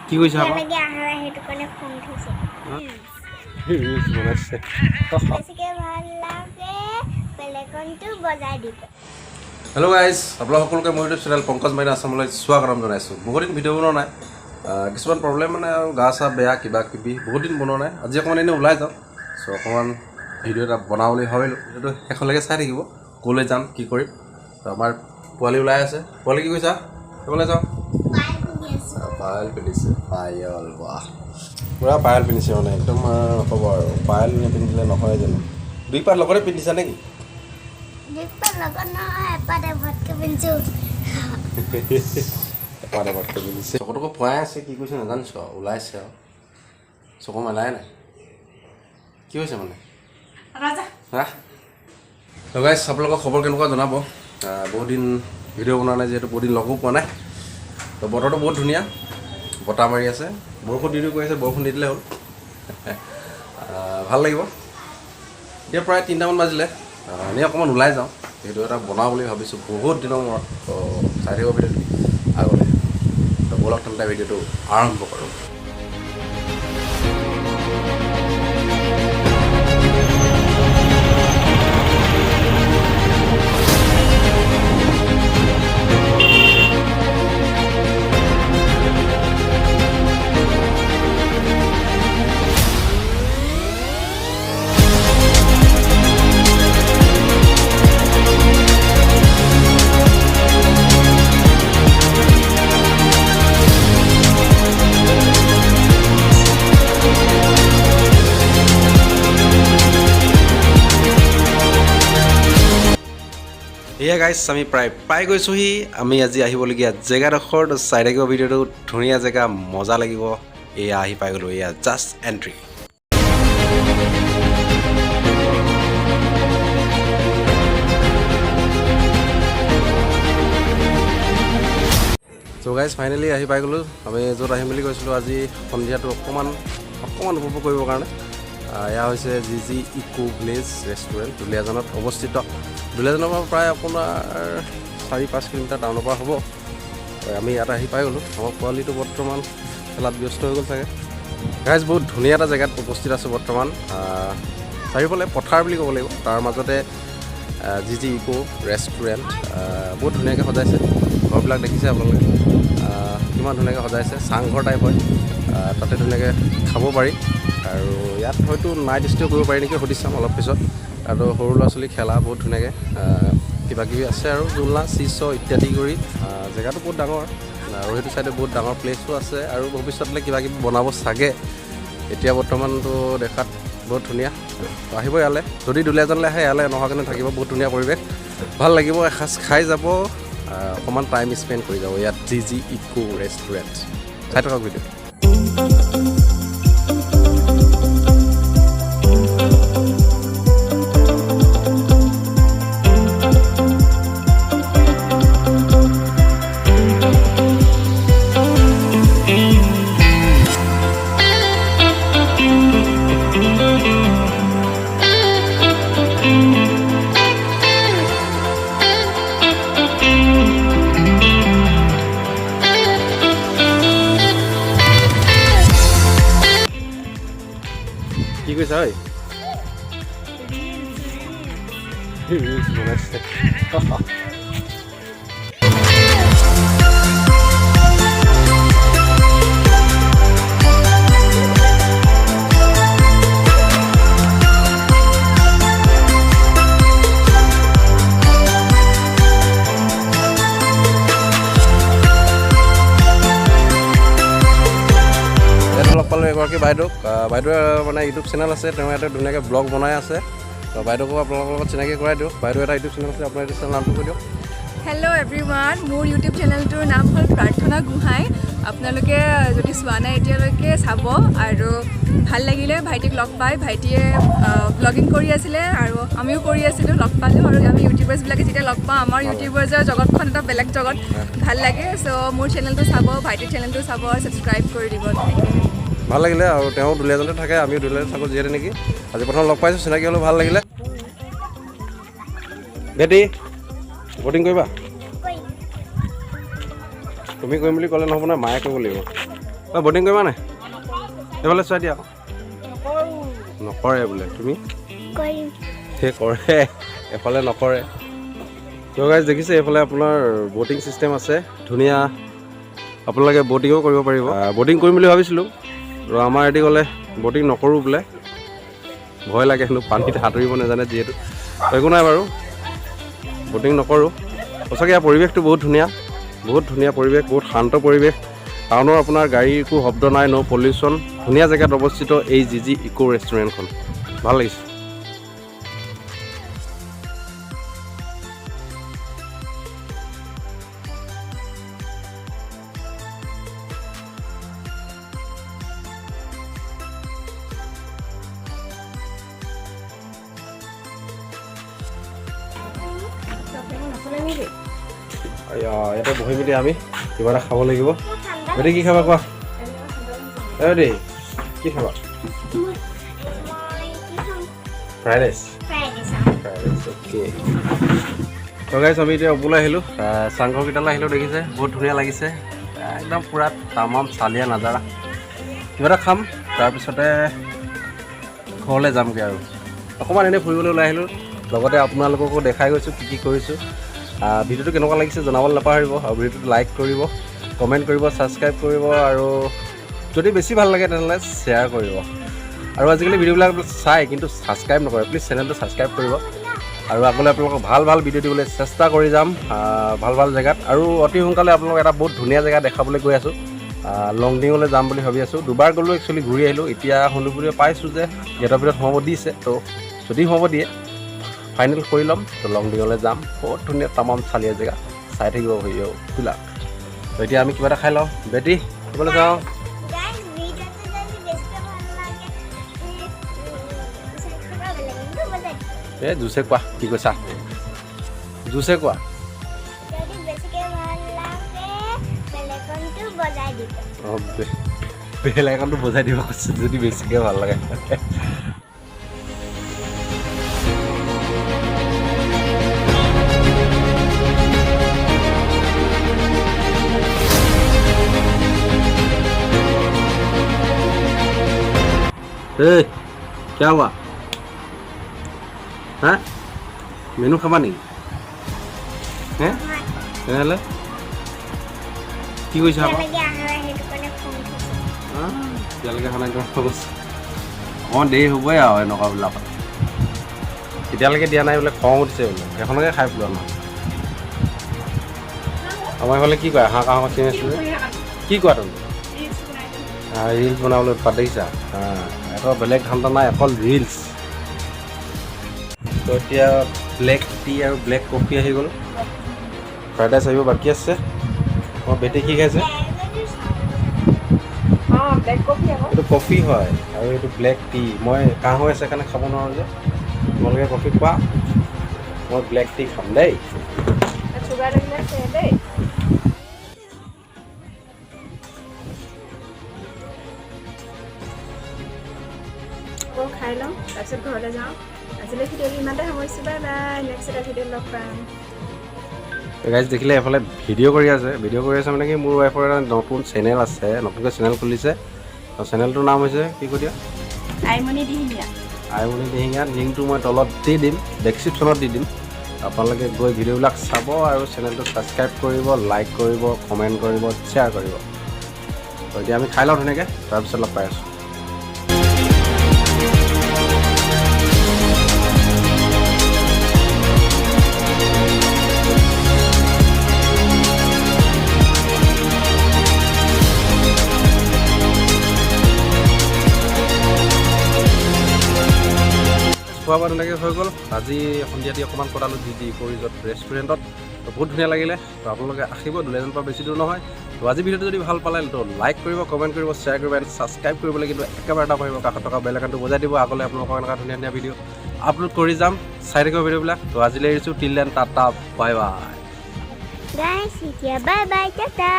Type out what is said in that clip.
কি কৰিছা আকৌ? এতিয়ালৈকে অহা নাই, সেইটো কাৰণে খং উঠিছে। ৰিলচ বনাইছে। বেছিকে ভাল লাগে বেলেগনটো বজাই দিব। হেল্ল' গাইজ, আপোনালোক সকলোকে মোৰ ইউটিউব চেনেল পংকজ মাইনা আছামলৈ স্বাগতম জনাইছোঁ। বহুত দিন ভিডিঅ' বনোৱা নাই, কিছুমান প্ৰব্লেম মানে আৰু গা চা বেয়া, কিবা কিবি, বহুত দিন বনোৱা নাই। আজি অকণমান এনেই ওলাই যাওঁ, চ' অকণমান ভিডিঅ' এটা বনাওঁ বুলি ভাবিলোঁ। ভিডিঅ'টো শেষলৈকে চাই থাকিব, ক'লৈ যাম, কি কৰিম। তো আমাৰ পোৱালি ওলাই আছে। পোৱালি, কি কৰিছা? ক'লৈ যাওঁ? পায়েল পিন্ধি আছো। পায়েল পিন্ধিছে, পায়েল, বাহ, পূৰা পায়েল পিন্ধিছে মানে একদম আৰু নক'ব আৰু। পায়েল নিপিন্ধিলে নহয় জানো? দুই পাত লগতে পিন্ধিছা নেকি? দুপাত লগত নহয়, এপাত এপাতকে পিন্ধিছো। এপাত এপাতকৈ পিন্ধিছে। চকু টকু পোৱাই আছে, কি কৰিছে নাজানিছোঁ আৰু ওলাইছে আৰু চকু মেলাই নাই। কি হৈছে মানে? ৰাজা। হা। তো গাইজ, আপোনালোকৰ খবৰ কেনেকুৱা জনাব। বহুত দিন ভিডিঅ' বনোৱা নাই, যিহেতু বহুত দিন লগো পোৱা নাই। তো বতৰটো বহুত ধুনীয়া, বতাহ মাৰি আছে, বৰষুণ দি দি কৈ আছে। বৰষুণ নিদিলে হ'ল, ভাল লাগিব। এতিয়া প্ৰায় 3টামান বাজিলে। এনেই অকণমান ওলাই যাওঁ, ভিডিঅ' এটা বনাওঁ বুলি ভাবিছোঁ বহুত দিনৰ মূৰত। তো চাই থাকিব ভিডিঅ'টো আগলৈ। তো ব'লক তেন্তে, ভিডিঅ'টো আৰম্ভ কৰোঁ। এয়া গাইছ, আমি প্ৰায় পাই গৈছোঁহি আমি আজি আহিবলগীয়া জেগাডোখৰ। তো চাই থাকিব ভিডিঅ'টো, ধুনীয়া জেগা, মজা লাগিব। এয়া আহি পাই গ'লোঁ, এয়া জাষ্ট এণ্ট্ৰি। চ' গাইজ, ফাইনেলি আহি পাই গ'লোঁ আমি য'ত আহিম বুলি কৈছিলোঁ, আজি সন্ধিয়াটো অকণমান অকণমান উপভোগ কৰিবৰ কাৰণে। এয়া হৈছে G G eco village restaurant, দুলীয়াজানত অৱস্থিত। দুলীয়াজানৰ পৰা প্ৰায় আপোনাৰ 4-5 কিলোমিটাৰ টাউনৰ পৰা হ'ব। আমি ইয়াত আহি পাই গ'লোঁ। আমাৰ পোৱালিটো বৰ্তমান খেলাত ব্যস্ত হৈ গ'ল চাগে। গাইজ, বহুত ধুনীয়া এটা জেগাত উপস্থিত আছোঁ বৰ্তমান। চাৰিওফালে পথাৰ বুলি ক'ব লাগিব, তাৰ মাজতে জি জি ইকো ৰেষ্টুৰেণ্ট। বহুত ধুনীয়াকৈ সজাইছে। ঘৰবিলাক দেখিছে আপোনালোকে, কিমান ধুনীয়াকৈ সজাইছে। চাংঘৰ টাইপ হয়, তাতে ধুনীয়াকৈ খাব পাৰি আৰু ইয়াত হয়তো নাইট ষ্টে কৰিব পাৰি নেকি, সুধি চাম অলপ পিছত। আৰু সৰু ল'ৰা ছোৱালী খেলা বহুত ধুনীয়াকৈ কিবা কিবি আছে আৰু জোলনা, চিচ ইত্যাদি কৰি। জেগাটো বহুত ডাঙৰ আৰু সেইটো চাইডে বহুত ডাঙৰ প্লেচো আছে আৰু ভৱিষ্যতলৈ কিবা কিবি বনাব চাগে। এতিয়া বৰ্তমানটো দেখাত বহুত ধুনীয়া। তো আহিব ইয়ালৈ, যদি দুলীয়াজানলৈ আহে, ইয়ালৈ নহাকৈ নাথাকিব। বহুত ধুনীয়া পৰিৱেশ, ভাল লাগিব। এসাঁজ খাই যাব, অকণমান টাইম স্পেণ্ড কৰি যাব ইয়াত জি জি ইকো ৰেষ্টুৰেণ্ট। চাই থাকক ভিডিঅ'টো। কি কৈছা ঐ? ৰিলচ বনাইছে। ইয়াতে লগ পালোঁ এগৰাকী বাইদেউক। বাইদেউৰ মানে ইউটিউব চেনেল আছে, তেওঁ ইয়াতে ধুনীয়াকৈ ব্লগ বনাই আছে। তো বাইদেউকো আপোনালোকৰ লগত চিনাকি কৰাই দিওঁ। বাইদেউ, এটা ইউটিউব চেনেল আছে আপোনাৰ, ইউটিউব চেনেল নামটো কৈ দিয়ক। হেল্ল' এভৰিৱান, মোৰ ইউটিউব চেনেলটোৰ নাম হ'ল প্ৰাৰ্থনা গোহাঁই। আপোনালোকে যদি চোৱা নাই এতিয়ালৈকে, চাব আৰু ভাল লাগিলে ভাইটিক লগ পাই। ভাইটিয়ে ব্লগিং কৰি আছিলে আৰু আমিও কৰি আছিলোঁ, লগ পালোঁ। আৰু আমি ইউটিউবাৰ্ছবিলাকে যেতিয়া লগ পাওঁ, আমাৰ ইউটিউবাৰ্ছৰ জগতখন এটা বেলেগ জগত, ভাল লাগে। চ' মোৰ চেনেলটো চাব, ভাইটিৰ চেনেলটো চাব আৰু ছাবস্ক্ৰাইব কৰি দিব। Thank U. ভাল লাগিলে। আৰু তেওঁ দুলীয়াজানতে থাকে, আমিও দুলীয়াজানতে থাকোঁ যিহেতু নেকি। আজি প্ৰথম লগ পাইছোঁ, চিনাকি হ'লেও ভাল লাগিলে। বেটি, ব'টিং কৰিবা? কৰিম। তুমি কৰিম বুলি ক'লে নহ'ব নহয়, মায়ে কৰিব লাগিব। অ, বটিং কৰিবা নাই? এইফালে চোৱা দিয়া আকৌ। নকৰে বোলে। তুমি? কৰিম। সেই কৰে, এফালে নকৰে। তো গাইজ, দেখিছে, এইফালে আপোনাৰ ব'টিং ছিষ্টেম আছে ধুনীয়া। আপোনালোকে ব'টিঙো কৰিব পাৰিব। ব'টিং কৰিম বুলি ভাবিছিলোঁ আৰু আমাৰ এটি ক'লে ব'টিং নকৰোঁ বোলে, ভয় লাগে হেনো, পানীত সাঁতুৰিব নাজানে যিহেতু। তো একো নাই বাৰু, ব'টিং নকৰোঁ। সঁচাকৈ ইয়াৰ পৰিৱেশটো বহুত ধুনীয়া, বহুত ধুনীয়া পৰিৱেশ, বহুত শান্ত পৰিৱেশ। টাউনৰ আপোনাৰ গাড়ীৰ একো শব্দ নাই, ন' পলিউশ্যন। ধুনীয়া জেগাত অৱস্থিত এই জি জি ইক' ৰেষ্টুৰেণ্টখন, ভাল লাগিছে। এয়া, ইয়াতে বহি মেলি আমি কিবা এটা খাব লাগিব। মোৰ ঠাণ্ডা। বেটি, কি খাবা কোৱা? এই দেই, কি খাবা? মই কি খাম? Fried rice. Fried rice. Fried rice, okay. তো গাইছ, আমি এতিয়া ওপৰলৈ আহিলোঁ, চাংঘৰকেইটালৈ আহিলোঁ। দেখিছে, বহুত ধুনীয়া লাগিছে, একদম পূৰা তামাম চালিয়া নাজাৰা। কিবা এটা খাম, তাৰপিছতে ঘৰলৈ যামগৈ। আৰু অকণমান এনেই ফুৰিবলৈ ওলাই আহিলোঁ, লগতে আপোনালোককো দেখাই গৈছোঁ কি কি কৰিছোঁ। ভিডিঅ'টো কেনেকুৱা লাগিছে জনাবলৈ নাপাহৰিব আৰু ভিডিঅ'টো লাইক কৰিব, কমেণ্ট কৰিব, ছাবস্ক্ৰাইব কৰিব আৰু যদি বেছি ভাল লাগে তেনেহ'লে শ্বেয়াৰ কৰিব। আৰু আজিকালি ভিডিঅ'বিলাক চাই কিন্তু ছাবস্ক্ৰাইব নকৰে, প্লিজ চেনেলটো ছাবস্ক্ৰাইব কৰিব। আৰু আগলৈ আপোনালোকক ভাল ভাল ভিডিঅ' দিবলৈ চেষ্টা কৰি যাম, ভাল ভাল জেগাত। আৰু অতি সোনকালে আপোনালোকক এটা বহুত ধুনীয়া জেগা দেখাবলৈ গৈ আছোঁ। লংডিঙলৈ যাম বুলি ভাবি আছোঁ। দুবাৰ গ'লোঁ একচুৱেলি, ঘূৰি আহিলোঁ। এতিয়া শুনিবলৈ পাইছোঁ যে গেটৰ ভিতৰত সোমাব দিছে। তো যদি সোমাব দিয়ে, ফাইনেল কৰি ল'ম, তো লংডিঙলৈ যাম। বহুত ধুনীয়া তামাম চালিয়া জেগা, চাই থাকিব ভিডিঅ'বিলাক। তো এতিয়া আমি কিবা এটা খাই লওঁ। বেটি, ক'বলৈ যাওঁ। গাইজ, ভিডিঅ'টো যদি বেছিকৈ ভাল লাগে, ছাবস্ক্ৰাইব লাগিব বজাই। এই জোৰছে কোৱা, কি কৈছা? জোৰছে কোৱা। যদি বেছিকৈ ভাল লাগে, বেল আইকনটো বজাই দিব। অঁ, বেল আইকনটো বজাই দিব কৈছে, যদি বেছিকৈ ভাল লাগে। এই क्या हुआ? হা, মেনু খাবা নেকি? হে, তেনেহ'লে কি কৰিছা আকৌ? এতিয়ালৈকে অহা নাই, সেইটো কাৰণে খং উঠিছে। এতিয়ালৈকে খানা একদম অকণমান দেৰি হ'বই আৰু এনেকুৱাবিলাকত। এতিয়ালৈকে দিয়া নাই বোলে, খং উঠিছে বোলে। সেইখনকে খাই পেলোৱা নহয়। আমাৰ এইফালে কি কয়, হাঁহ কাঁহৰ চিন আছিলে, কি কোৱা তুমি? ৰিলচ বনাবলৈ উৎপাত দেখিছা। এটা বেলেগ ধান্দা নাই, অকল ৰিলচ। তো এতিয়া ব্লেক টি আৰু ব্লেক কফি আহি গ'ল। ফ্ৰাইড ৰাইচ আহিব বাকী আছে। আমাৰ বেটি কি খাইছে? অঁ, ব্লেক কফি আকৌ। এইটো কফি হয় আৰু এইটো ব্লেক টি। মই কাহ হৈ আছে কাৰণে খাব নোৱাৰোঁ যে। তোমালোকে কফি খোৱা, মই ব্লেক টি খাম দেই। চুগাৰ লাগিলে আছে দেই। আকৌ খাই লওঁ, তাৰপিছত ঘৰলৈ যাওঁ। আজিলৈ ভিডিঅ'টো ইমানতে সামৰিছোঁ। বাই বাই, নেক্সট এটা ভিডিঅ'ত লগ পাম। গাইজ, দেখিলে, এফালে ভিডিঅ' কৰি আছে। ভিডিঅ' কৰি আছে মানে কি, মোৰ ৱাইফৰ এটা নতুন চেনেল আছে, নতুনকৈ চেনেল খুলিছে। আৰু চেনেলটোৰ নাম হৈছে, কি কৈ দিয়া? আইমণি দিহিঙীয়া। আইমণি দিহিঙীয়া। লিংকটো মই তলত দি দিম, ডেছক্ৰিপশ্যনত দি দিম। আপোনালোকে গৈ ভিডিঅ'বিলাক চাব আৰু চেনেলটো ছাবস্ক্ৰাইব কৰিব, লাইক কৰিব, কমেণ্ট কৰিব, শ্বেয়াৰ কৰিব। তো এতিয়া আমি খাই লওঁ ধুনীয়াকৈ, তাৰপিছত লগ পাই আছোঁ। খোৱা বোৱা তেনেকৈ হৈ গ'ল। আজি সন্ধিয়াটি অকণমান কটালোঁ জি জি ইক' ৰিজৰ্ট ৰেষ্টুৰেণ্টত। তো বহুত ধুনীয়া লাগিলে। তো আপোনালোকে আহিব, দুলীয়াজানৰ পৰা বেছি দূৰ নহয়। তো আজি ভিডিঅ'টো যদি ভাল পালে, তো লাইক কৰিব, কমেণ্ট কৰিব, শ্বেয়াৰ কৰিব এণ্ড ছাবস্ক্ৰাইব কৰিবলৈ কিন্তু একেবাৰে নাপাহৰিব। কাষত থকা বেল আইকনটো বজাই দিব। আগলৈ আপোনালোকৰ এনেকুৱা ধুনীয়া ধুনীয়া ভিডিঅ' আপলোড কৰি যাম, চাই থাকিব ভিডিঅ'বিলাক। তো আজিলৈ এৰিছোঁ। Till then, tata, bye bye. Guys, এতিয়া বাই বাই, টাটা।